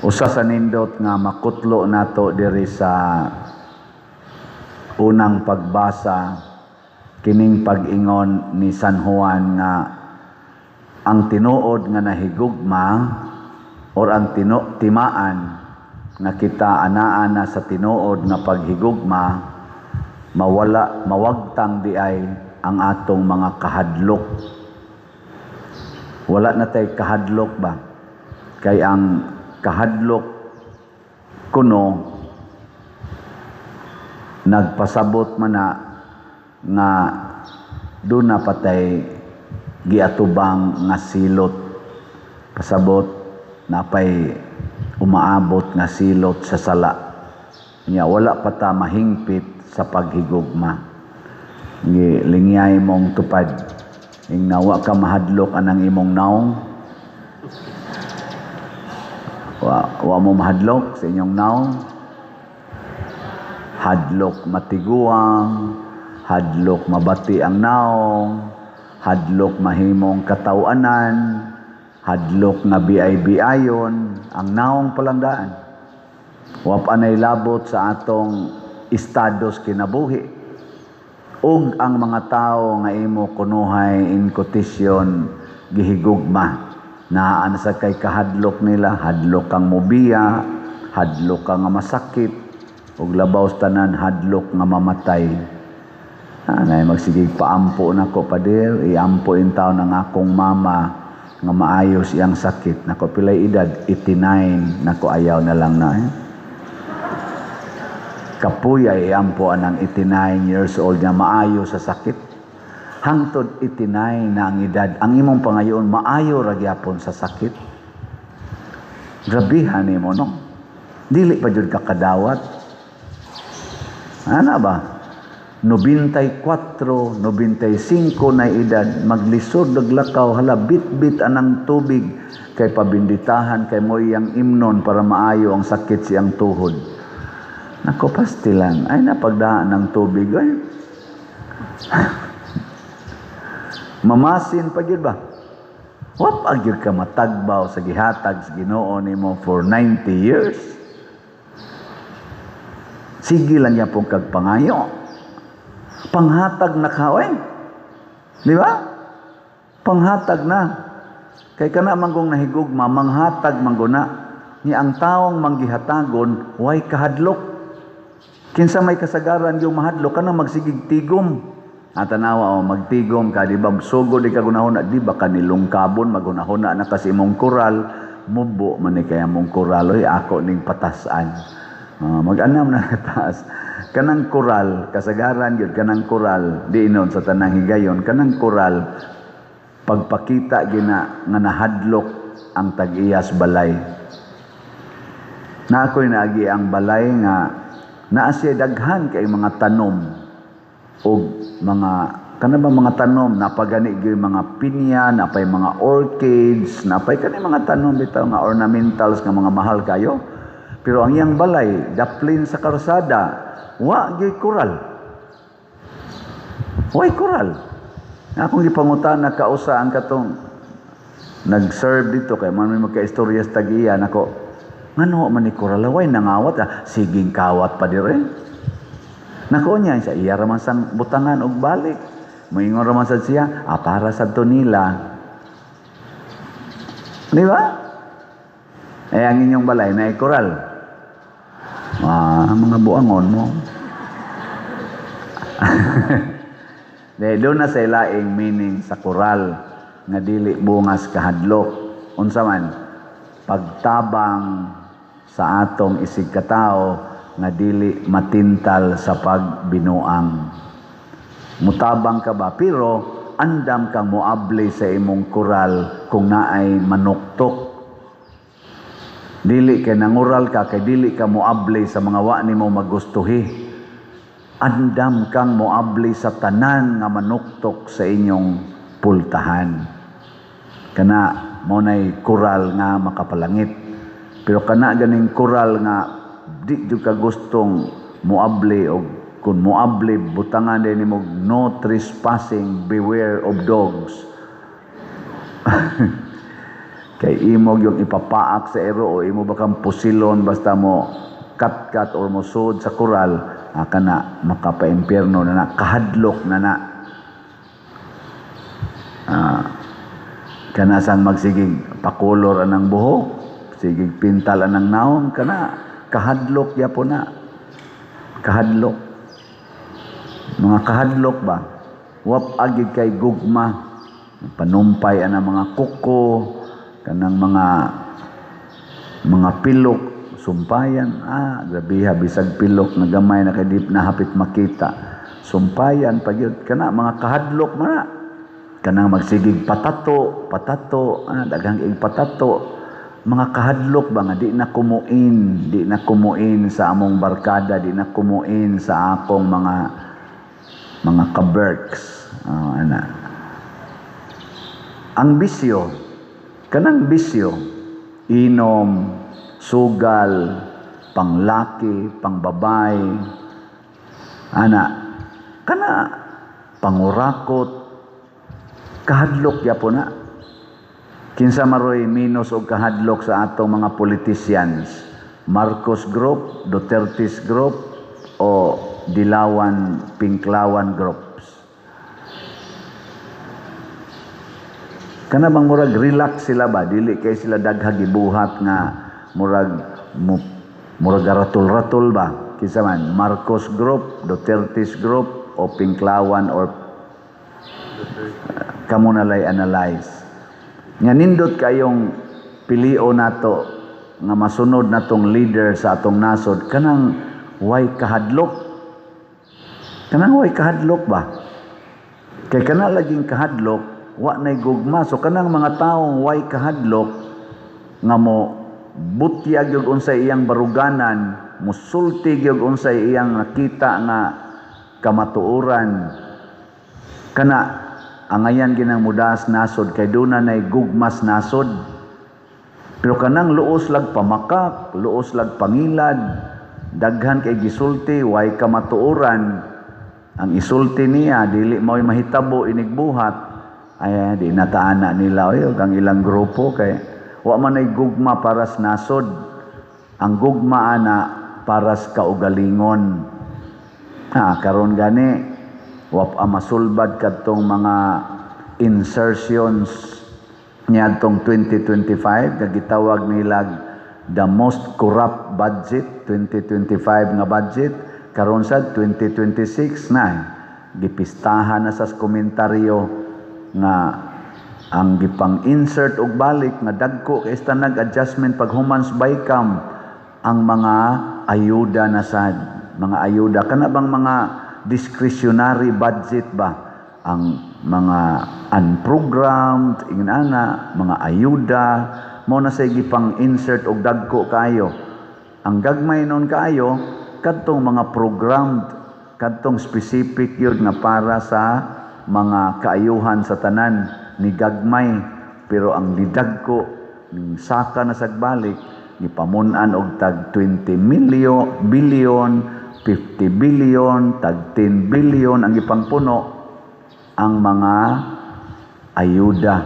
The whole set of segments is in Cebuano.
Usa sa nindot nga makutlo nato diri sa unang pagbasa, kining pag-ingon ni San Juan nga ang tinuod nga nahigugma or ang timaan nga kita anaa na sa tinuod nga paghigugma, mawala, mawagtang di ay ang atong mga kahadlok. Wala na tay kahadlok ba? Kay ang kahadlok kuno nagpasabot man na nga duna patay giatubang nga silot, pasabot napay umaabot nga silot sa sala nya. Wala pa ta mahingpit sa paghigugma. Gi lingyay mong tupad ing nawa ka mahadlok anang imong naong. Wa mo mahadlok sa inyong naong? Hadlok matiguang, hadlok mabati ang naong, hadlok mahimong katawanan, hadlok nga biay-biayon ang naong palangdaan. Wa pa nay labot sa atong estados kinabuhi ug ang mga tawo nga imo kunuhay in quotation gihigugma. Naa na sa kay kahadlok nila, hadlok kang mobiya, hadlok ka nga masakit, ug labaw sa tanan, hadlok nga mamatay. Anay magsigig paampo nako, pader, iampo in taon ang akong mama nga maayos iyang sakit. Nako, pilay edad? 89. Nako, ayaw na lang na eh. Kapuya iampo anang 89 years old nga maayo sa sakit. Hangtod 89 na ang edad, ang imong pangayoon maayo ra gyapon sa sakit. Grabihan nimo, no? Dili pa jud ka kadawat. Ana ba? 94, 95 na edad, maglisod naglakaw, hala, bit-bit anang tubig kay pabinditahan kay mo iyang imnon para maayo ang sakit siyang tuhod. Nako, pastilan, ay napagdaan ng tubig ay. Mamasin pa gyud ba? Wa pa gyud ka matagbaw sa gihatag sa Ginoo nimo for 90 years. Sige lang yapon kag pangayo. Panghatag na ka, oy. Di ba? Panghatag na. Kay kana manggong nahigugma, manghatag mangguna. Ni ang taong manggihatagon, way kahadlok. Kinsa may kasagaran yung mahadlok, kana magsigig tigom. At tanawa, oh, magtigom ka, di ba? Sugod di ka gunahona, di ba ka nilungkabon, magunahona na kasi imong koral, mubo man ni kaya mong koral, oy, ako ning patasan. Mag-anam na taas. Kanang koral, kasagaran yun, kanang koral, di inon sa tanang higayon, kanang koral, pagpakita gina nga nahadlok ang tag-iyas balay. Na ako'y naagi ang balay nga naa siya daghan kay mga tanom og mga kana ba mga tanom, napagani gyud mga pinya, napay mga orchids, napay kani mga tanom bitaw nga ornamentals nga mga mahal kayo. Pero ang iyang balay daplin sa karsada, wa gyud koral. Way koral. Akong gipangutana kausa ang katong nag-serve dito kay man may magka-istorya sa tag-iya nako. Ngano man ni koral, way nangawat, ah, siging kawat pa dire. Nako niya sa iya ra man sang butangan og balik. Moingon ra man sad siya, ah, para sa to nila. Di ba? Eh, ang inyong balay na koral. Ah, mga buangon mo. De, doon na sa ilaing meaning sa koral nga dili bungas kahadlok. Unsa man? Pagtabang sa atong isig katao nga dili matintal sa pagbinuang. Mutabang ka ba? Pero andam kang moabli sa imong koral kung naay manuktok. Dili kay nangural ka kay dili ka moabli sa mga wa nimo magustuhi. Andam kang moabli sa tanan nga manuktok sa inyong pultahan. Kana mo nay koral nga makapalangit. Pero kana ganing koral nga di jud ka gustong moabli og kung moabli butangan din nimo "No trespassing, beware of dogs." Kay imo yung ipapaak sa ero o imo ba kang pusilon basta mo kat-kat or mo sud sa koral, kana makapaimpierno na na, kahadlok na na. Kana sang magsigig pakulor anang buhok, sigig pintal anang naong, kana kahadlok yapon na. Kahadlok. Mga kahadlok ba? Wap agid kay gugma. Panumpay anang mga kuko, kanang mga pilok, sumpayan. Grabe ha, bisag pilok na gamay na kay di na hapit makita. Sumpayan pag yun, kana mga kahadlok man na. Kanang magsigig patato, patato, daghang ig patato. Mga kahadlok ba nga di na kumuin, di na kumuin sa among barkada, di na kumuin sa akong mga kaberks. Ana. Ang bisyo, kanang bisyo, inom, sugal, panglaki, pangbabay, ana, kana pangurakot, kahadlok yapon na. Kinsa maroy minus og kahadlok sa atong mga politicians? Marcos Group, Duterte's Group, o Dilawan, Pinklawan Groups? Kana bang murag relax sila ba? Dili kay sila daghag gibuhat nga murag ratul-ratul ba? Kinsa man? Marcos Group, Duterte's Group, o Pinklawan, or kamo na lay analyze. Nga nindot kayong pilio nato nga masunod natong leader sa atong nasod, kanang way kahadlok. Kanang way kahadlok ba? Kay kana laging kahadlok, wa nay gugma. So kanang mga taong way kahadlok nga mo butyag gyud unsay iyang baruganan, musulti gyud unsay iyang nakita nga kamatuoran, kana angayan ginang mudas nasod kay duna nay gugmas nasod. Pero kanang luos lag pamakak, luos lag pangilad, daghan kay gisulti, way kamatuoran, ang isulti niya dili mao'y mahitabo inigbuhat, ay di nataana nila oy ang ilang grupo kay wa man ay gugma para sa nasod. Ang gugma ana para sa kaugalingon. Karon gani wa pa masulbad kadtong mga insertions niadtong 2025 nga gitawag nila the most corrupt budget, 2025 nga budget. Karon sad 2026 na, gipistahan na sa komentaryo nga ang gipang-insert og balik nga dagko kay nag adjustment paghuman sa BICAM ang mga ayuda na sad, mga ayuda kana bang mga discretionary budget ba, ang mga unprogrammed ingon ana mga ayuda mo na say gipang-insert og dagko kayo. Ang gagmay nun kaayo kadtong mga programmed, kadtong specific yun nga para sa mga kaayuhan sa tanan ni gagmay, pero ang didagko ning saka na sagbalik gipamun-an og tag 20 million billion, 50 billion, tag 10 billion ang gipangpuno ang mga ayuda.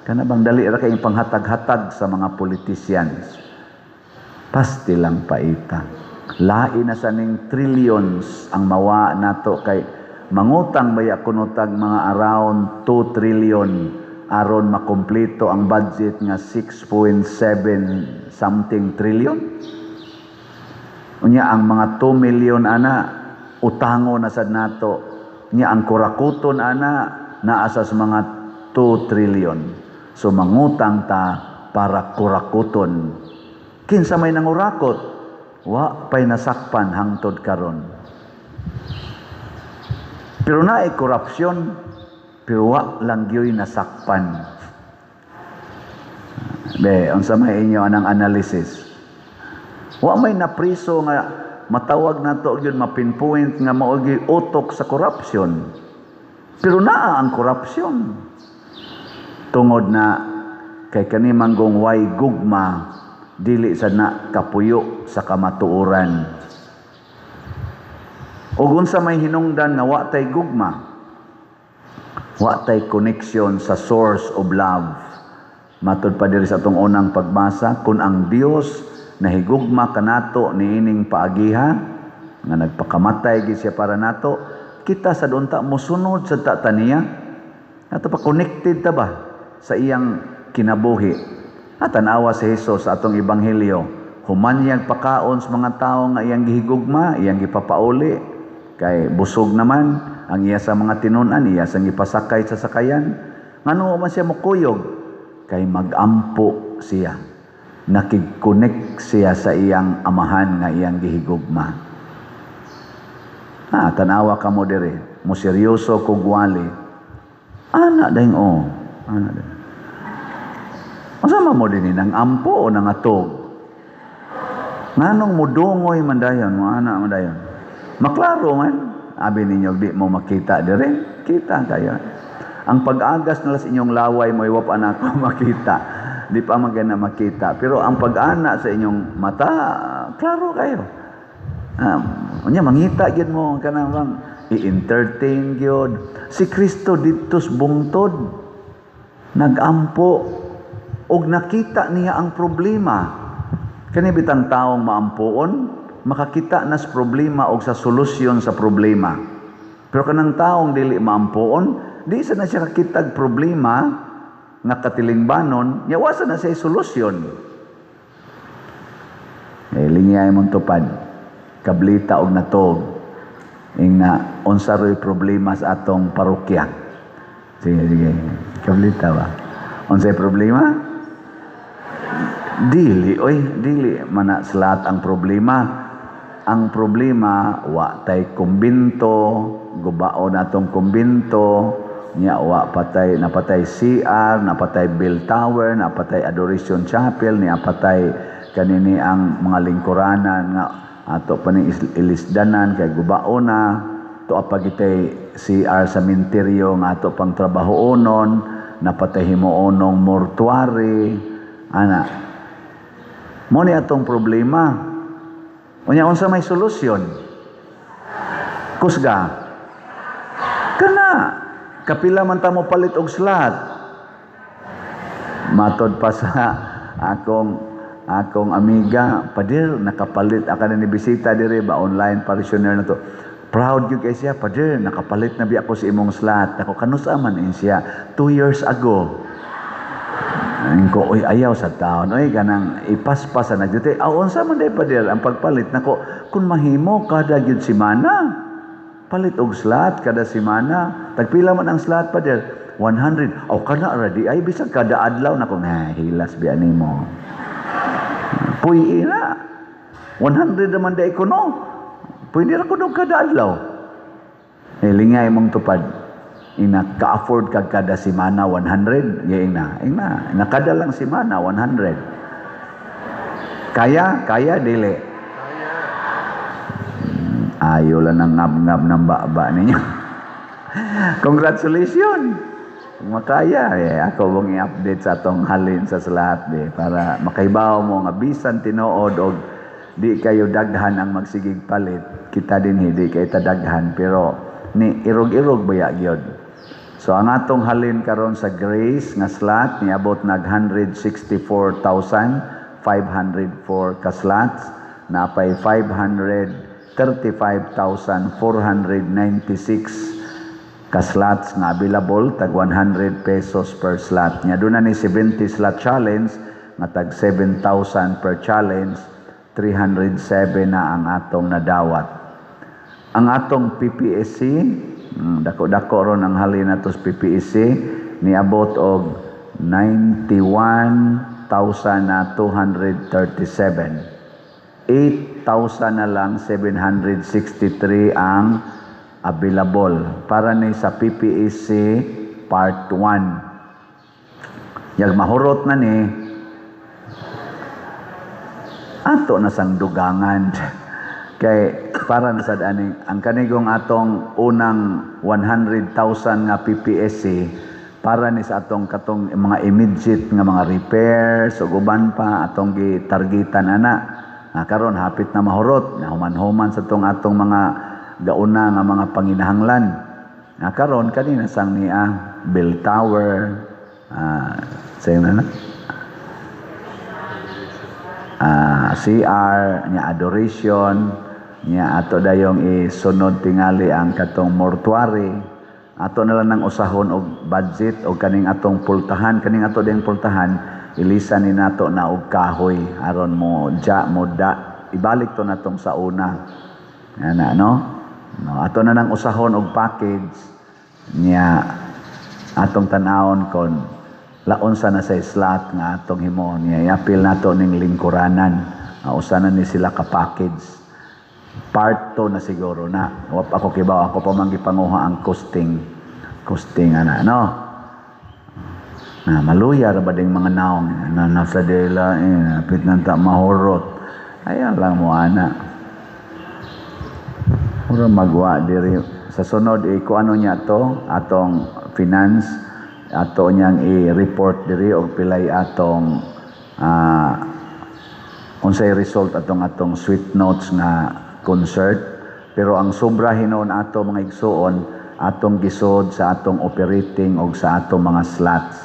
Kana bang dali ra kay panghatag-hatag sa mga politicians. Pasti lang paita. Lain na sa ning trillions ang mawa nato kay mangutang baya kuno tag mga around 2 trillion aron makumpleto ang budget nga 6.7 something trillion. Unya ang mga 2 million ana utango na sad nato. Unya ang kurakuton ana naa sa mga 2 trillion. So mangutang ta para kurakuton. Kinsa may nangurakot? Wa pay nasakpan hangtod karon. Pero naay korupsyon, pero wa lang gyoy nasakpan. Be, unsa may inyo anang analysis? Wa may napriso nga matawag nato gyud, mapinpoint nga mao gyud utok sa corruption. Pero naa ang corruption. Tungod na kay kani manggong way gugma, dili sa na kapuyo sa kamatuoran. Ug unsa may hinungdan nga wa tay gugma? Wa tay connection sa source of love. Matud pa diri sa atong unang pagbasa, kung ang Dios nahigugma kanato niining paagiha nga nagpakamatay gid siya para nato, kita sad unta mosunod sa ta niya. Ato pa, connected ta ba sa iyang kinabuhi? At tanawa si Jesus sa atong ebanghelyo. Human niyang pakaon sa mga tao nga iyang gihigugma, iyang gipapauli kay busog naman ang iya sa mga tinun-an, iya sang gipasakay sa sakayan. Ngano man siya mokuyog? Kay magampo siya. Nakig-connect siya sa iyang amahan nga iyang gihigugma. Ha, tanawa ka mo dire, mo seryoso kog wali. Ana dahing oh, ana dahing. Unsa man mo dinhi, nang ampo o nangatog? Nganong mudungoy man dayon, mo ana man dayon? Maklaro man, abi ninyo di mo makita dire, kita kayo. Ang pag-agas nila sa inyong laway mo, iwa pa na ako makita. Di pa man na makita. Pero ang pag-ana sa inyong mata, klaro kayo. Unya mangita gyud mo kanang bang i-entertain gyud. Si Kristo didto sa bungtod nagampo og nakita niya ang problema. Kani bitang taong maampuon, makakita na sa problema og sa solusyon sa problema. Pero kanang taong dili maampuon, di sa na siya kakitag problema nga katilingbanon, nya wa sa na siya solusyon. Eh, linyay mong tupad, kablita og natog, ing na unsa ro'y problema sa atong parokya. Sige, sige, kablita ba? Unsay problema? Dili, oy, dili mana sa lahat ang problema. Ang problema, wa tay kumbinto, gubaon atong kumbinto, nya wa patay, napatay CR, napatay bell tower, napatay Adoration Chapel, niya patay kanini ang mga lingkuranan nga ato pa ning ilisdanan kay gubaon na to, apagitay CR sa minteryo nga ato pang trabahoonon, napatay himuonong mortuary ana. Mo ni atong problema. Unya, unsa may solusyon? Kusga kana, kapila man ta mo palit og slot? Matod pa sa akong amiga, "Pader, nakapalit aka na," ni bisita dire ba, online parishioner na to. Proud gyud kay siya, "Pader, nakapalit na biya ako sa imong slot." Ako, "Kanusa man?" In siya, "2 years ago." Ayun ko, "Oy, ayaw sa taon. Oy, kanang ipaspas na nagyute." "Aw, unsa man day, pader, ang pagpalit nako?" "Kung mahimo, kada gyud semana. Palit og slot kada semana." "Tagpila man ang slot, pader?" "100." "Aw, kana ra di ay bisag kada adlaw nako." Na hilas biya nimo. Puy na. 100 naman day ko, no. Pwede ra ko kada adlaw. Eh, lingay mong tupad. Ina ka-afford kag kada semana 100, ya ina. Ina, ina kada lang semana 100. Kaya, kaya dili? Ayo lang ng ngab-ngab ng baba ninyo. Congratulations! Kung makaya, eh, ako mong i-update sa atong halin sa lahat eh, para makaibaw mo nga bisan tinuod og di kayo daghan ang magsigig palit. Kita din hindi kay ta daghan, pero ni irog-irog baya gyud. So ang atong halin karon sa Grace nga slot niabot nag 164,504 ka slots, napay 535,496 ka slots nga available, tag 100 pesos per slot. Nya doon na ni 70 slot challenge nga tag 7,000 per challenge, 307 na ang atong nadawat. Ang atong PPSC, dako-dako ron ang halin nato sa PPSC, niabot og 91,237. 8,000 na lang 763 ang available para ni sa PPSC Part 1. Yag mahurot na ni ato na sang dugangan kay para na sad aning ang kanigong atong unang 100,000 nga PPSC para ni sa atong katong mga immediate nga mga repairs ug uban pa atong gitargetan ana. Nga karon hapit na mahurot na, human-human sa tong atong mga gauna nga mga panginahanglan. Nga karon kanina sang niya bell tower. Sa'yo na na? CR nya, adoration nya, ato dayong isunod tingali ang katong mortuary. Ato na lang nang usahon og budget og kaning atong pultahan, kaning ato ding pultahan, ilisan ni nato na og kahoy aron mo ja mo da ibalik to natong sa una ana, no? No, ato na nang usahon og package niya, atong tan-awon kon laon sa na sa slot nga atong himon niya. Iapil nato ning lingkuranan, usa na ni sila ka package, part 2 na siguro na. Wa pa ako kibaw, ako pa man gipanguha ang costing costing ana, no? Na maluya ra ba ding mga naong na nasa dela eh, apit nang ta mahurot. Ayan lang mo ana. Mura magwa diri sa sunod eh, kung ano niya to atong finance, ato niyang i-report diri og pilay atong unsay result atong atong sweet notes nga concert. Pero ang sobra hinuon ato, mga igsuon, atong gisod sa atong operating og sa atong mga slots.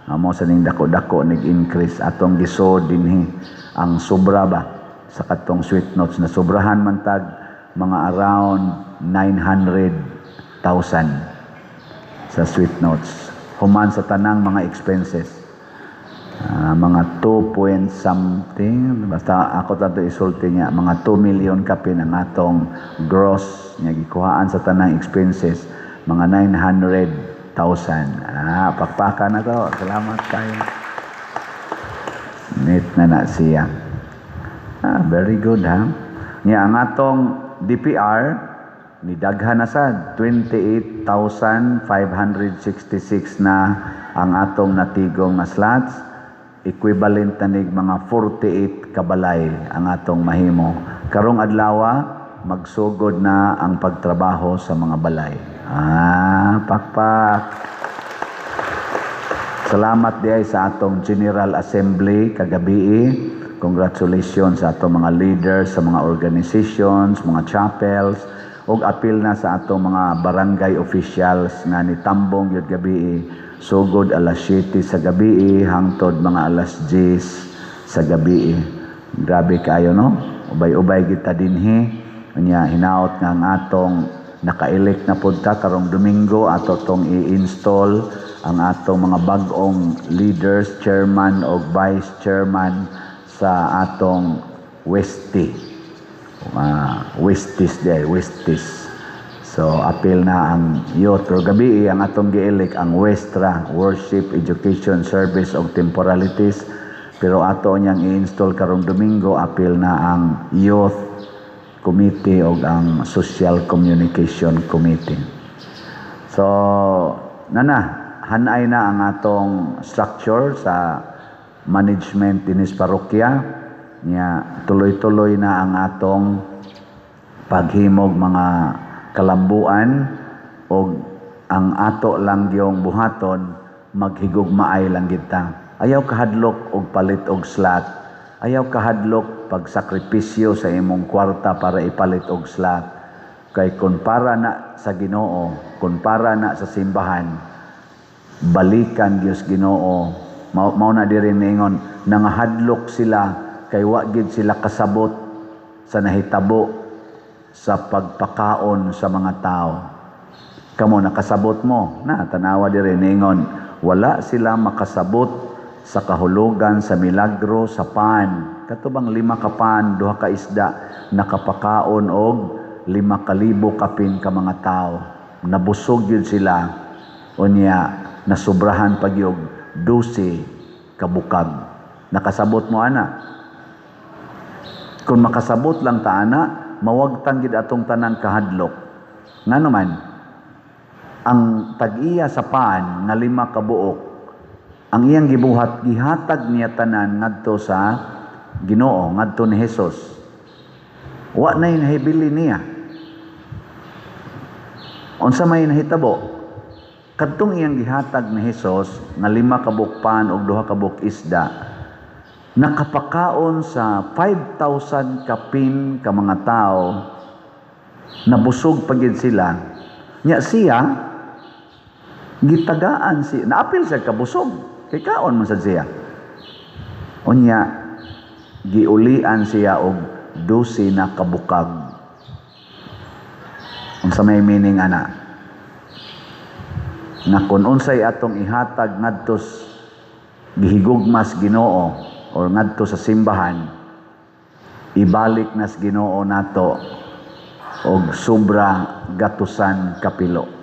Amo sa ning dako-dako nig increase, atong gisod dinhi ang sobra ba sa katong sweet notes na sobrahan man tag mga around 900,000 sa sweet notes human sa tanang mga expenses. Mga 2 point something, basta ako tato isulti niya, mga 2 million kapin ang atong gross niya, gikuhaan sa tanang expenses mga 900,000. Pakpaka na to. Salamat kayo. Neat na na siya. Very good ha. Niya ang atong DPR ni daghan na sad, 28,566 na ang atong natigong nga slots, equivalent na nig mga 48 kabalay ang atong mahimo. Karong adlaw magsugod na ang pagtrabaho sa mga balay. Pakpak. Salamat diay sa atong General Assembly kagabi. Congratulations sa atong mga leaders sa mga organizations, mga chapels, ug apil na sa atong mga barangay officials nga nitambong yun gabi, sugod alas 7 sa gabi hangtod mga alas 10 sa gabi. Grabe kayo, no? Ubay-ubay kita dinhi. Unya hinaot nga ang atong naka-elect na pud ta karong Domingo, ato tong i-install ang atong mga bag-ong leaders, chairman o vice chairman sa atong Westie. Westies day, Westies. So apil na ang youth. Pero gabi ang atong gi-elect ang Westra, Worship, Education, Service ug Temporalities. Pero ato niyang i-install karong Domingo, apil na ang Youth Committee o ang Social Communication Committee. So, nana, hanay na ang atong structure sa management dinis parokya. Nya tuloy-tuloy na ang atong paghimog mga kalambuan og ang ato lang gyong buhaton, maghigugmaay lang kita. Ayaw kahadlok og palit og slot. Ayaw kahadlok pagsakripisyo sa imong kwarta para ipalit og slot. Kay kung para na sa Ginoo, kung para na sa simbahan, balikan Dios Ginoo. Mao na diri niingon, nangahadlok sila kay wa gid sila kasabot sa nahitabo sa pagpakaon sa mga tao. Kamo, nakasabot mo na? Tanawa diri, niingon wala sila makasabot sa kahulugan sa milagro sa pan, katubang 5 ka pan, 2 ka isda, nakapakaon og 5,000 kapin ka mga tao. Nabusog yun sila, unya nasubrahan pagyog 12 kabukag. Nakasabot mo ana? Kung makasabot lang ta ana, mawagtang gid atong tanang kahadlok. Ngano man ang tag-iya sa pan nga 5 ka buok, ang iyang gibuhat, gihatag niya tanan ngadto sa Ginoo, ngadto ni Hesus. Wa nay nahibili niya. Unsa may nahitabo? Kadtong iyang gihatag ni Hesus nga 5 ka buok pan ug 2 ka buok isda, nakapakaon sa 5,000 kapin ka mga tao, nabusog pa gid sila. Nya siya gitagaan si naapil siya kabusog. Kay kaon man sad siya. Unya giulian siya og 12 na kabukag. Unsa may meaning ana? Na kung unsay atong ihatag ngadto gihigugmas Ginoo or ngadto sa simbahan, ibalik nas Ginoo nato og sobra gatusan kapilo.